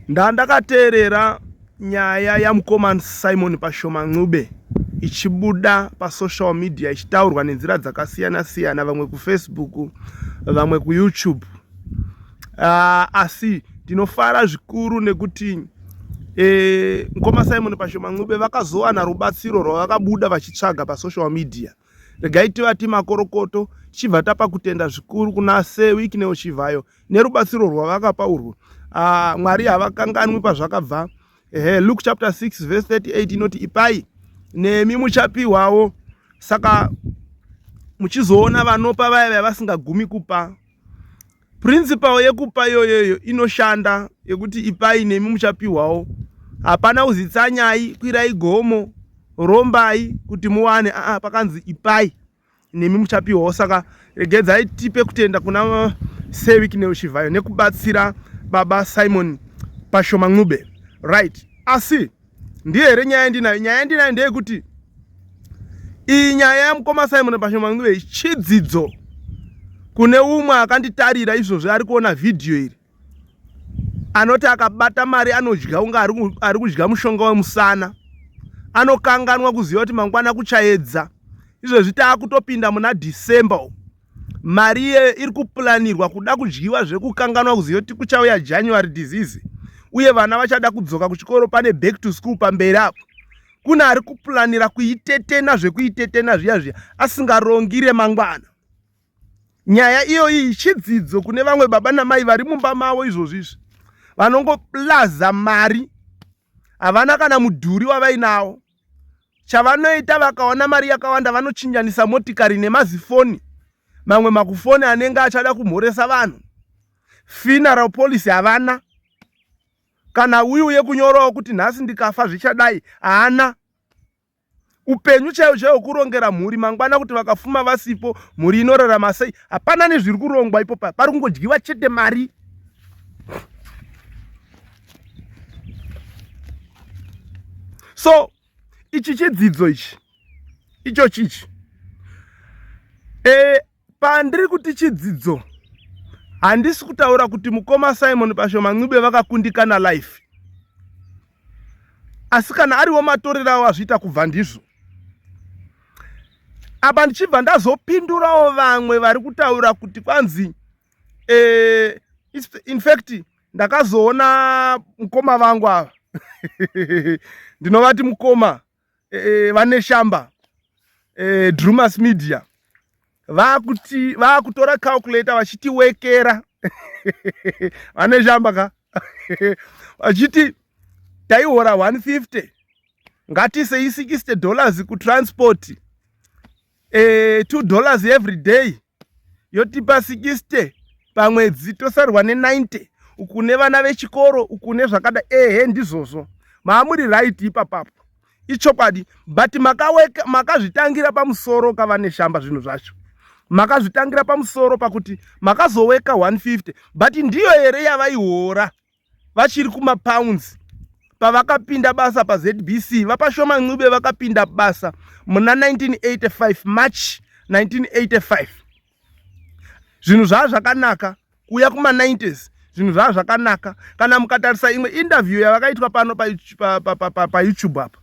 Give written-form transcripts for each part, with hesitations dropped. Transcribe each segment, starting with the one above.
Ndandakateerera nyaya yamukoma Simon Pashoma Ncube ichibuda pasocial media ichitaurwa nenzira dzakasiyana siyana, vamwe kuFacebook, vamwe kuYouTube. Asi ndinofara zvikuru nekuti mukoma Simon Pashoma Ncube vakazowana rubatsiro rwavakabuda vachitsvaga pasocial media. Regai tivati makorokoto, tichibva tapa kutenda zvikuru kuna Sir Wicknell Chivhayo nerubatsiro rwavakapa urwu. Mwari havakanganwi pazvakabva. Ehe, Luke chapter 6 verse 38 inoti ipai nemi muchapiwawo. Saka muchizoona vanopa vaya vaya vasingagumi kupa. Principle yekupa iyoyoyo inoshanda yekuti ipai nemi muchapiwawo. Hapana kuzitsanyai, kwirai gomo, rombai kuti muwane. Aa, pakanzi ipai nemi muchapiwawo. Saka regedzai tipe kutenda kuna Sir Wicknell Chivhayo nekubatsira baba Simon Pashoma Ncube. Right. Asi ndiyo here nyaya yandinayo? Nyaya yandinayo ndeyekuti iyi nyaya yamukoma Simon Pashoma Ncube chidzidzo kune umwe akanditarira izvozvi ari kuona vhidhiyo iri, anoti akabata mari anodya unga ari kudya mushonga wemusana, anokanganwa kuziva kuti mangwana kuchaedza. Izvezvi taakutopinda muna December umu, mari iyeyo iri kuplanirwa kuda kudyiwa zvekukanganwa kuziva kuti kuchauya January disease, uye vana vachada kudzoka kuchikoro, pane back to school pamberi apo. Kune ari kuplanira kuitetena zvekuitetena zviya zviya asingarongire mangwana. Nyaya iyoyi chidzidzo kune vamwe baba namai vari mumba mavo izvozvi izvi, vanongoplaza mari, havana kana mudhuri wavainawo. Chavanoita vakaona mari yakawanda vanochinjanisa motikari nemazifoni, mamwe makufoni anenge achada kumhoresa vanhu. Funeral policy havana, kana uyu yekunyorawo kuti nhasi ndikafa zvichadai haana. Upenyu chaiwo chaiwo kurongera mhuri mangwana kuti vakafuma vasipo mhuri inorarama sei, hapana nezviri kurongwa ipo pa pari kungodyiwa chete mari. So ichi chidzidzo ichi icho chichi pandiri kuti chidzidzo, handisi kutaura kuti mukoma Simon Pashoma Ncube vakakundikana life, asi kana ariwo matorero avo azviita kubva ndizvo. Apa ndichibva ndazopindurawo vamwe vari kutaura kuti kwanzi in fact ndakazoona mukoma vangu ava ndinovati mukoma vane shamba Drumas Media vakutora calculator vachitiwekera vane shamba ka vachiti taihora 150 ngatisei $60 kutransport, $2 every day yotipa 60 pamwedzi, tosarwa ne90 uku nevana vechikoro uku nezvakada. Ehe, ndizvozvo, maamuri right ipapapo, ichokwadi, but makazvitangira pamusoro kava neshamba. Zvinhu zvacho makazvitangira pamusoro pakuti makazoweka 150, but ndiyo here yavaihora vachiri kumapounds pavakapinda basa paZBC? VaPashoma Ncube vakapinda basa muna 1985, March 1985. Zvinhu zvaa zvakanaka kuuya kuma90s, zvinhu zvaa zvakanaka. Kana mukatarisa imwe interview yavakaitwa pano paYouTube apa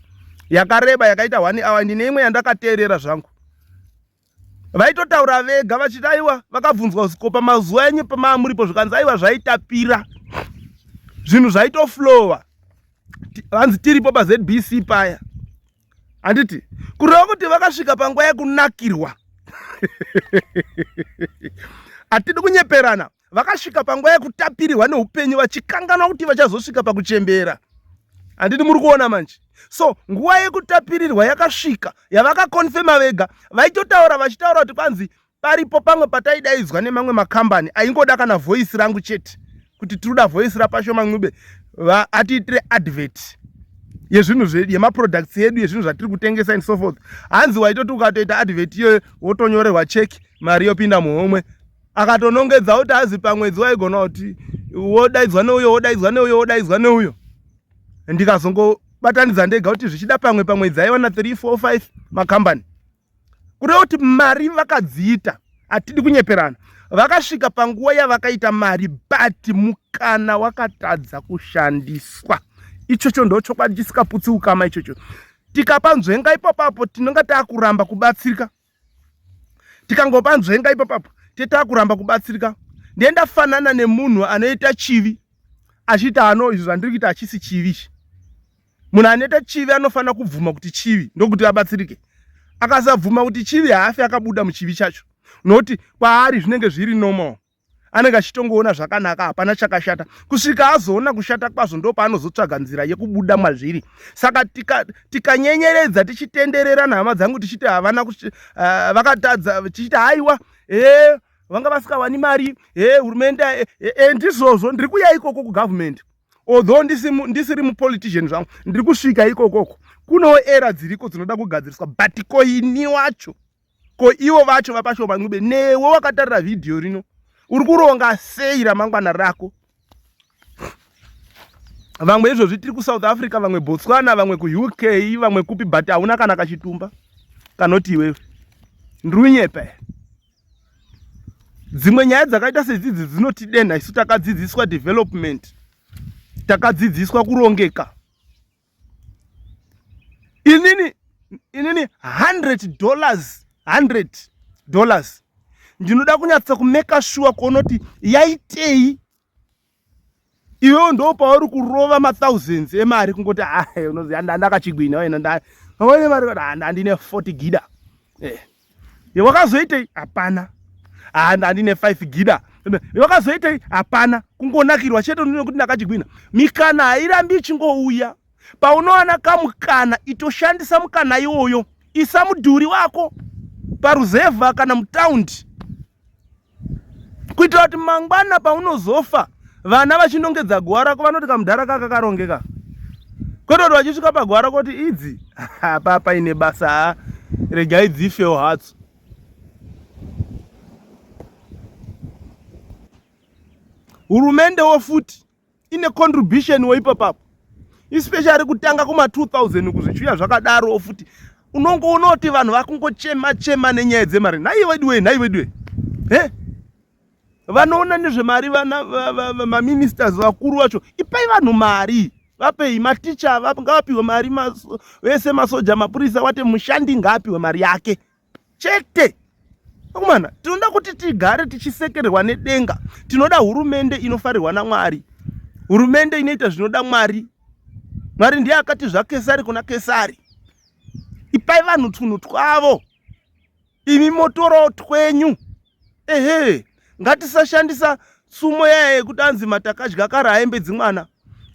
yakareba yakaita 1 hour, ndine imwe yandakateerera zvangu, vaitotaura vega vachiti aiwa, vakabvunzwa ko pamazuva enyu pamaamuripo, zvikanzi aiwa, zvaitapira, zvinhu zvaitoflowa, vanzi tiripo paZBC paya. Handiti kureva kuti vakasvika panguva yekunakirwa? Hatidi kunyeperana, vakasvika panguva yekutapirirwa neupenyu vachikanganwa kuti vachazosvika pakuchembera. Handiti muri kuona manje? So nguva yekutapirirwa yakasvika yavakakonfema vega, vaitotaura vachitaura kuti kwanzi paripo pamwe pataidaidzwa nemamwe makambani aingoda kana voice rangu chete, kuti tinoda voice raPashoma Ncube atiitire advert yezvinhu zvedu, yemaproducts edu, yezvinhu zvatiri kutengesa and so forth. Hanzi waitoti ukatoita advert iyoyo wotonyorerwa cheki, mari yopinda muhomwe. Akatonongedza kuti azi pamwedzi waigona kuti wodaidzwa neuyo, wodaidzwa neuyo, wodaidzwa neuyo. Ndikazongobatanidza ndega kuti zvichida pamwe pamwedzi aiwana 3 4 5 makambani, kureva kuti mari vakadziita. Hatidi kunyeperana. Vakasvika panguva yavakaita mari but mukana wakatadza kushandiswa. Ichocho ndochokwadi chisikaputsi ukama ichocho. Tikapa nzvenga ipapapo tinonga takuramba kubatsirika. Tikangopa nzvenga ipapapo tetakuramba kubatsirika. Ndiye ndafanana nemunhu anoita chivi achiti ano izvo zvandiri kuita hachisi chivi ichi. Munhu anoita chivi anofanira kubvuma kuti chivi ndokuti abatsirike. Akasabvuma kuti chivi haafi akabuda muchivi chacho, nokuti kwaari zvinenge zviri normal. Anenge achitongoona zvakanaka, hapana chakashata, kusvika azoona kushata kwazvo, ndopaanozotsvaga nzira yekubuda mazviri. Saka tikanyenyeredza tika tichitendererana hama dzangu, tichiti havana vakatadza, tichiti haiwa e vanga vasikawani mari e hurumende e, ndizvozvo. Ndiri kuya ikoko kugovernment, although ndisiri mupolitician zvangu, ndiri kusvika ikokoko. Kunewo era dziriko dzinoda kugadziriswa, but koini wacho, ko ivo vacho vaPashoma Ncube, newe wakatarira vhidhiyo rino, uri kuronga sei ramangwana rako? Vamwe izvozvi tiri kuSouth Africa, vamwe Botswana, vamwe kuUK, vamwe kupi, but hauna kana kachitumba kanoti iwewe ndiri. Dzimwe nyaya dzakaita sedzidzi dzinotidenha isu takadzidziswa development, takadzidziswa kurongeka. Inini $100, $100 ndinoda kunyatsa kumeka sure kuona kuti yaitei. Iwewo ndo pauri kurova mathousands emari kungoti ah, unoziva ndakachigwina wena ndane mari, ndandine 40 gida eh. Wakazoitei? Hapana. Ah, ndandine 5 gida. Wakazoitei? Hapana. Kungonakirwa chete nekuti ndakachigwina. Mikana hairambi ichingouya. Paunowana kamukana, itoshandisa mukana iwoyo. Isa mudhuri wako paruzevha kana mutaundi, kuitira kuti mangwana paunozofa vana vachinongedza guva rako vanoti kamudhara kaka karongeka, kwete kuti vachisvika paguva rako kuti idzi apa paine basa, regai dzifewo hatso. Hurumendewo futi ine contribution wo ipapapo, especially kutanga kuma 2000 kuzvichiuya zvakadaro futi. Unongoona kuti vanhu vakungochema chema nenyaya dzemari. Nhai veduwe, nhai veduwe, he vanoona nezvemari, vana maministers vakuru vacho, ipai vanhu mari, vapei. Maticha ngavapiwe mari vese, masoja, mapurisa, wate mushandi ngaapiwe mari yake chete. Akomana, tinoda kuti tigare tichisekererwa nedenga. Tinoda hurumende inofarirwa naMwari, hurumende inoita zvinoda Mwari. Mwari ndiye akati zvaKesari kuna Kesari. Ipai vanhu tunhu twavo, imi motorawo twenyu. Ehe, ngatisashandisa tsumo yaya yekuti anzi matakadya kare haembedzi mwana.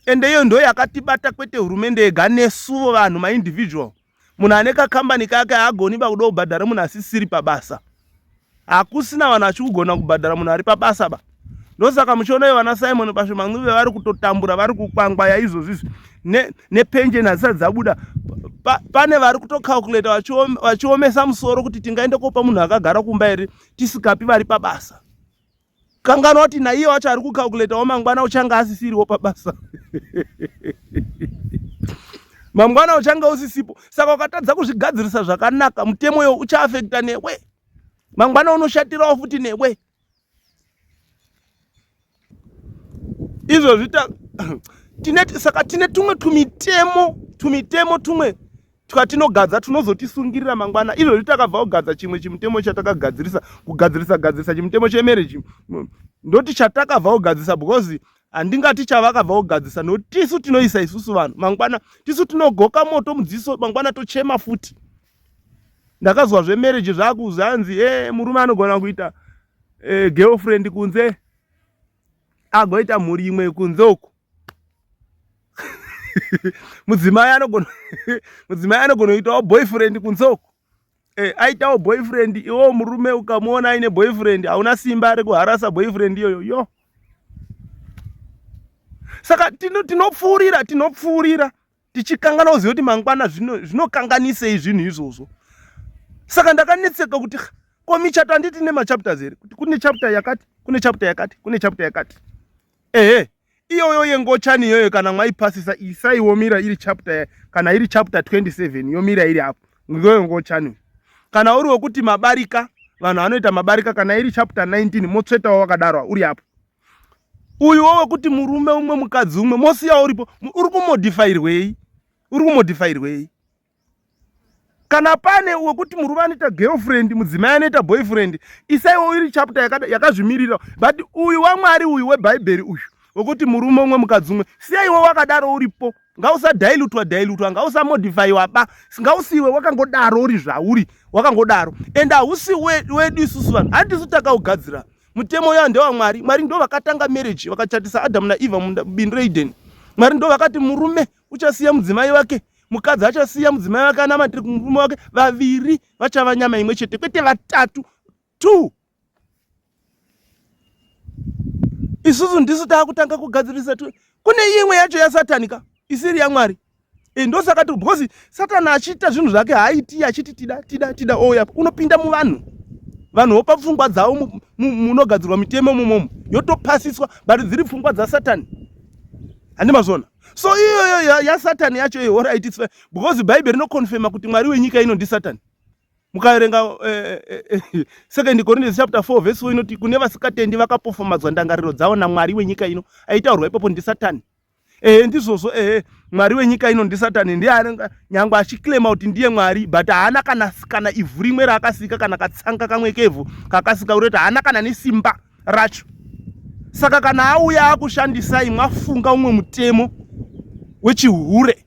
Ende iyo ndo yakatibata, kwete hurumende yega, nesuvo vanhu maindividual. Munhu ane kakambani kake haagoni ba kuda kubhadhara munhu asisiri pabasa. Hakusina vanhu achikugona kubhadhara munhu ari pabasa ba. Ndosaka muchiona vana Simon Pashoma Ncube vari kutotambura, vari kukwangwaya izvozvizvi nepenjeni hadzisati dzabuda. Pane vari kutocalculata vachiomesa musoro kuti tingaende kopa munhu akagara kumba here tisikapi vari pabasa. Kanganwa kuti naiye wacho ari kucalculatawo mangwana uchanga asisiriwo pabasa, mangwana uchanga usisipo. Saka ukatadza kuzvigadzirisa zvakanaka, mutemo yo uchaafekta newe mangwana, unoshatirawo futi newe. Izvozvi tine, saka tine tumwe tumitemo tumwe twatinogadza tunozotisungirira mangwana. Izvozvi takabva kugadza chimwe chimutemo chatakagadzirisa, kugadzirisa gadzirisa chimutemo chemarriage. Ndoti chatakabva kugadzirisa because handingati chavakabva kugadzirisa, nokuti tisu tinoisa isusu vanhu. Mangwana tisu tinogoka moto mudziso, mangwana tochema futi. Ndakazwa zvemarriage zvakuzanzi e murume anogona kuita girlfriend kunze, agoita mhuri imwe kunze uku. Mudzimai anogona kuitawo boyfriend kunze uku. Aitawo boyfriend, iwo murume ukamuona aine boyfriend hauna simba rekuharasa boyfriend iyoyo yo. Saka tinopfuurira tinopfuurira tichikangana kuziva kuti mangwana zvinokanganisei zvinhu izvozvo. Saka ndakanetseka kuti ko michato handiti nemachapters here, kuti kune chapter yakati, kune chapter yakati, kune chapter yakati? Ehe, iyoyo yengochani iyoyo, kana mwaipasisa, isaiwomira iri chapter. Kana iri chapter 27, yomira iri apo, ngeyo ngochani. Kana uri wekuti mabarika Vanhu vanoita mabarika kana iri chapter 19 motsvetawo wakadaro uri apo. Uyuwo wekuti murume umwe mukadzi umwe mosiya uripo, uri kumodifyirwei? Uri kumodifyirwei? Kana pane wekuti murume anoita girlfriend, mudzimai anoita boyfriend, isaiwo iri chapter yakazvimirira. But uyu waMwari uyu weBhaibheri uyu wekuti murume umwe mukadzi umwe, siyaiwo wakadaro uripo. Ngausadhailutwa dhailutwa, ngausamodifaiwa ba, ngausiiwe wakangodaro uri zvauri wakangodaro. And hausi wedu isusu vanhu, handisu takaugadzira mutemo uya, ndewaMwari. Mwari ndo vakatanga marriage, vakachatisa Adamu naEva mubindu reEden. Mwari ndo vakati murume uchasiya mudzimai wake, mukadzi achasiya mudzimai wake anamatire kumurume wake, vaviri vachava nyama imwe chete, kwete vatatu, two. Isusu ndisu taakutanga kugadzirisa. Kune imwe yacho yaSatani ka isiri yaMwari. E, ndosaka tiri because Satani achiita zvinhu zvake haaiti achiti tida tida tida ouya, unopinda muvanhu, vanhu vopa pfungwa dzavo munogadzirwa mitemo mumomo yotopasiswa, but dziri pfungwa dzaSatani, handi mazvona? So iyoyo yaSatani yacho iyo, alright, it's fine, because Bhaibheri rinokonfirma kuti mwari wenyika ino ndiSatani. Mukaverenga Second Corinthians chapter 4 verse 4 inoti kune vasikatendi vakapofomadzwa ndangariro dzavo namwari wenyika ino. Aitaurwa ipapo ndiSatani. Ehe, ndizvozvo. Ehe, mwari wenyika ino ndiSatani. Ndiye nyangwe achiklema kuti ndiye mwari, but haana kana ivhu rimwe raakasika, kana katsanga kamwe kevhu kakasika, kureti haana kana nesimba racho. Saka kana auya akushandisai, mwafunga umwe mutemo wechihure,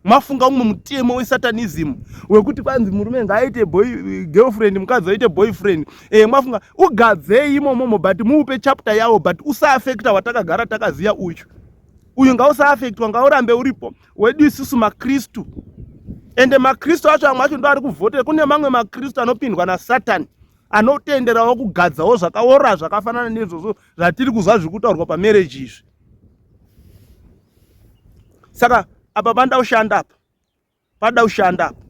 mafunga umwe mutemo wesatanism wekuti kwanzi murume ngaaite boy girlfriend, mukadzi aite boyfriend, mwafunga ugadzei imomomo, but muupe chapter yawo, but usaafekta watakagara takaziya uyu. Uyu ngausaafektwa, ngaurambe uripo wedu isusu maKristu. Ende maKristu acho amwe acho ndo ari kuvhotera. Kune mamwe maKristu anopindwa naSatani, anotenderawo kugadzawo zvakaora zvakafanana neizvozvo zvatiri kuzwa zviri kutaurwa pamarriage izvi. Saka apa panoda kushanda, apa panoda kushanda apa.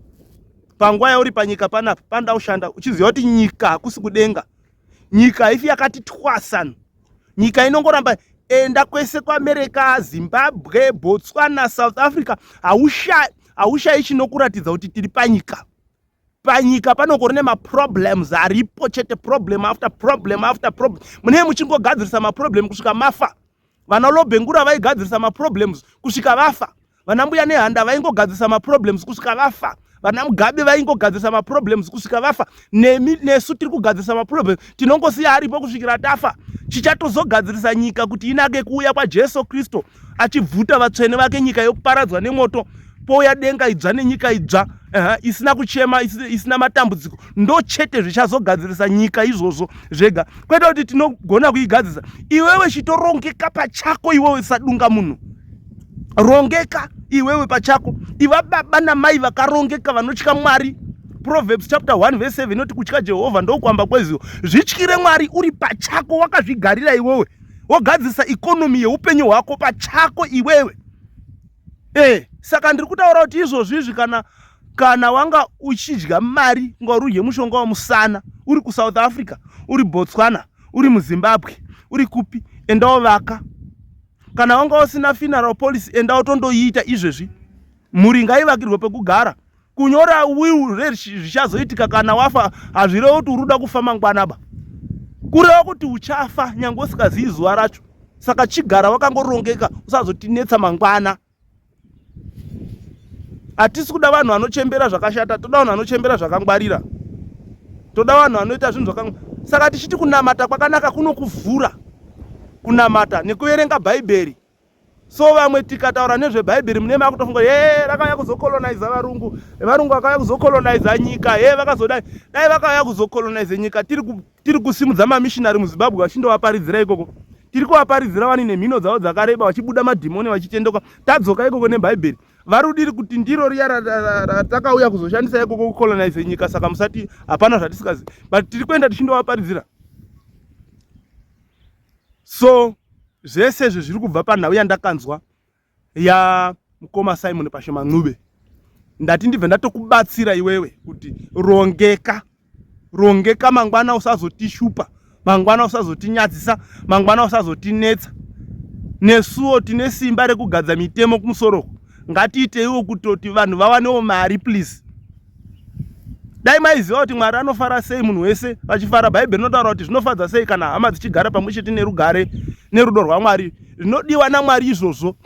Panguva yauri panyika panapa panoda kushanda uchiziva kuti nyika hakusi kudenga. Nyika haifi yakati twasanu, nyika inongoramba. Enda kwese kuAmerica, Zimbabwe, Botswana, South Africa, haushayi chinokuratidza kuti tiri panyika. Panyika panongori nemaproblems aripo chete, problem after problem after problem. Munee muchingogadzirisa maproblem kusvika mafa. Vana Lobengura vaigadzirisa maproblems kusvika vafa. Vana Mbuya Nehanda vaingogadzirisa maproblems kusvika vafa. Vana Mugabe vaingogadzirisa maproblems kusvika vafa. Nemi nesu tiri kugadzirisa maproblems, tinongosiya aripo kusvikira tafa. Chichatozogadzirisa nyika kuti inake kuuya kwaJesu Kristu achibvuta vatsvene vake, nyika yokuparadzwa nemoto, pouya denga idzva nenyika idzva, isina kuchema, isina matambudziko. Ndo chete zvichazogadzirisa nyika izvozvo zvega, kwete kuti tinogona kuigadzirisa. Iwewe chitorongeka pachako iwewe, sadunga munhu, rongeka iwewe pachako. Iva baba namai vakarongeka vanotya Mwari. Proverbs chapter 1 verse 7 inoti kutya Jehovha ndokuamba kwezivo. Zvityire Mwari uri pachako, wakazvigarira iwewe, wogadzirisa ikonomi yeupenyu hwako pachako iwewe. Saka ndiri kutaura kuti izvozvi izvi, kana wanga uchidya mari, kunga uri udye mushonga wamusana, uri kuSouth Africa, uri Botswana, uri muZimbabwe, uri kupi, endawo vaka. Kana wanga usina funeral policy, endawo tondoiita izvezvi. Mhuri ngaivakirwe pekugara. Kunyora will zvichazoitika kana wafa hazvirevi kuti uri kuda kufa mangwana ba, kureva kuti uchafa nyange usikazivi zuva racho. Saka chigara wakangorongeka, usazotinetsa mangwana. Hatisi kuda vanhu vanochembera zvakashata, toda vanhu vanochembera zvakangwarira, toda vanhu vanoita zvinhu zvaka. Saka tichiti kunamata kwakanaka, kunokuvhura kunamata nekuverenga Bhaibheri. So vamwe tikataura nezvebhaibheri mune makutofunga, ye rakauya kuzokolonaiza varungu, varungu vakauya kuzokolonaiza nyika, ye vakazodai dai vakauya kuzokolonaiza nyika. Tiri kusimudza mamishinari muZimbabwe vachindovaparidzira ikoko. Tiri kuvaparidzira vani nemhino dzavo dzakareba, vachibuda madhimoni, vachitendoka. Tadzoka ikoko nebhaibheri, varudiri kuti ndiro riya ratakauya kuzoshandisa ikoko kucolonize nyika. Saka musati hapana zvatisikazivi, but tiri kuenda tichindovaparidzira. So zvese izvi zviri kubva panhau yandakanzwa yamukoma Simon Pashoma Ncube. Ndati ndibve ndatokubatsira iwewe kuti rongeka, rongeka, mangwana usazotishupa, mangwana usazotinyadzisa, mangwana usazotinetsa. Nesuwo tine simba rekugadza mitemo kumusoro, ngatiiteiwo kutoti vanhu vawanewo mari, please. Dai maiziva kuti Mwari anofara sei munhu wese vachifara. Bhaibheri rinotaura kuti zvinofadza sei kana hama dzichigara pamwe chete nerugare nerudo rwaMwari. Zvinodiwa naMwari izvozvo,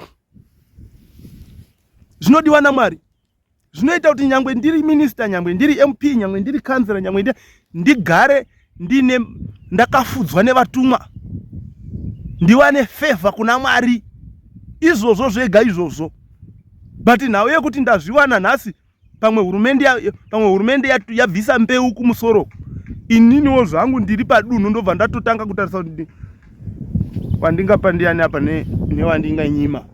zvinodiwa naMwari zvinoita kuti nyangwe ndiri minista, nyangwe ndiri MP, nyangwe ndiri kanzera, nyangwe ndigare ndine ndakafudzwa nevatumwa, ndiwane favor kuna Mwari. Izvozvo zvega izvozvo. But nhau yekuti ndazviwana nhasi, pamwe hurumende pamwe hurumende yabvisa mbeu kumusoro, ininiwo zvangu ndiri padunhu ndobva ndatotanga kutarisa kuti wandingapa ndiani apa newandinganyima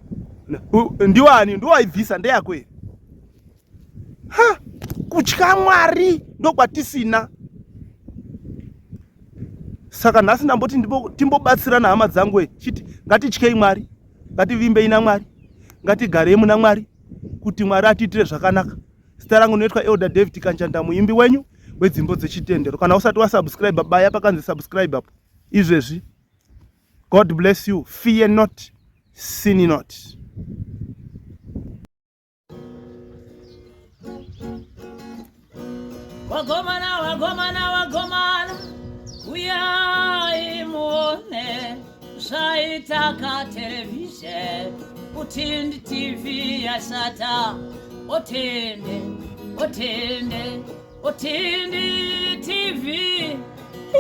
ndiwani, ndiwaibvisa ndeyako here? Ha, kutya Mwari ndokwatisina. Saka nhasi ndamboti timbobatsirana hama dzangu, chiti ngatityei Mwari, ngativimbei naMwari, ngatigarei muna Mwari kuti Mwari atiitire zvakanaka. Zita rangu ndinoitwa Elder David Kanjanda, muimbi wenyu wedzimbo dzechitendero. Kana usati wasubscribe, baya pakanzi subscribe apo izvezvi. God bless you. Fear not, sin not. Wagomana, wagomana, wagomana, uyai muone zvaitaka televhizheni, Utindi TV yashata. Otende, otende, Utindi TV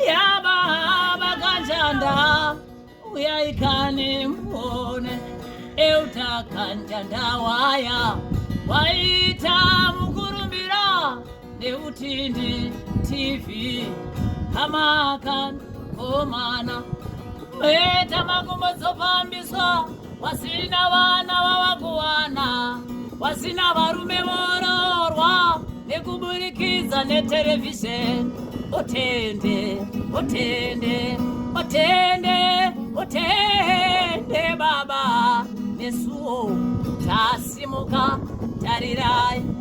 yababa Kanjanda, uyai kani muone Elder Kanjanda waya waita mukurumbira neUtindi TV. Hamakan komana meta makumbo dzofambiswa, wasina vana vavakuwana, wasina varume vororwa nekuburikidza neterevhizheni. Otende, otende, otende, otende baba, nesuwo tasimuka, tarirai.